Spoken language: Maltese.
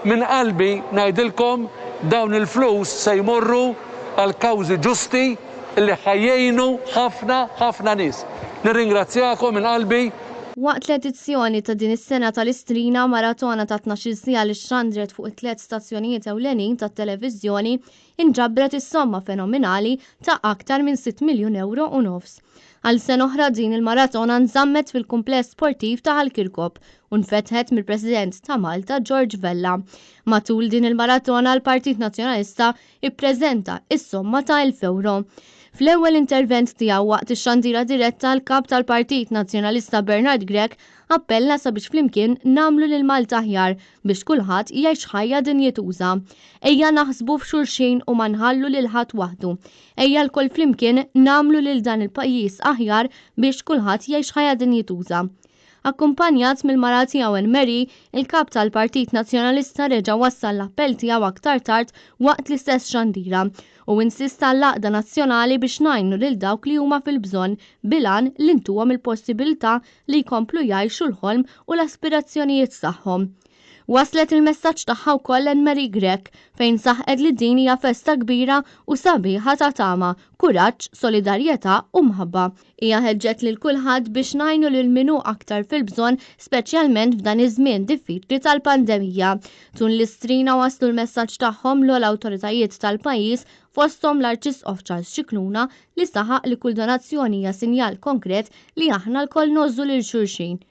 Minn qalbi ngħidilkom dawn il-flus se jmorru għal kawżi ġusti li ħa jgħinu ħafna ħafna nies. Nirringrazzjakom minn qalbi. Waqt l-edizzjoni ta' din is-sena tal-Istrina, maratona ta' 12-il siegħa li xxandret fuq it-tliet stazzjonijiet ewlenin tat-televiżjoni, inġabret is-somma fenominali ta' aktar minn sitt miljun ewro u nofs. Għal sena oħra din il-maratona nżammet fil-Kumpless Sportiv ta' Ħal Kirkop u nfetħet mill-President ta' Malta George Vella. Matul din il-maratona l-Partit Nazzjonalista ippreżenta s-somma ta' 1,000 ewro. Fl-ewwel intervent tiegħu waqt ix-xandira diretta l-Kap tal-Partit Nazzjonalista Bernard Grech appella sabiex flimkien nagħmlu lil Malta aħjar biex kulħadd jgħix ħajja dinjituża. Ejja naħsbu f'xulxin u ma nħallu lil ħadd waħdu. Ejja lkoll flimkien nagħmlu lil dan il-pajjiż aħjar biex kulħadd jgħix ħajja dinjituża. Akkumpanjat mill-mara tiegħu Anne Marie, il-Kap tal-Partit Nazzjonalista reġa' wassal l-appell tiegħu aktar tard waqt l-istess xandira u insista għall-għaqda nazzjonali biex ngħinu lil dawk li huma fil-bżonn bil-għan li ntuhom il-possibilità li jkomplu jgħixu l-ħolm u l-aspirazzjonijiet tagħhom. Wasslet il-messaġġ tagħha wkoll Anne Marie Grech fejn saħqet li din hija festa kbira u sabiħa ta' tama, kuraġġ, solidarjetà u mħabba. Hija ħeġġet lil kulħadd biex ngħinu lil min hu aktar fil-bżonn speċjalment f'dan iż-żmien diffiċli tal-pandemija. Tul l-Istrina wasslu l-messaġġ tagħhom l-ogħla awtoritajiet tal-pajjiż fosthom l-Arċisqof Charles Scicluna li saħaq li kull donazzjoni hija sinjal konkret li aħna lkoll ngħożżu lil xulxin.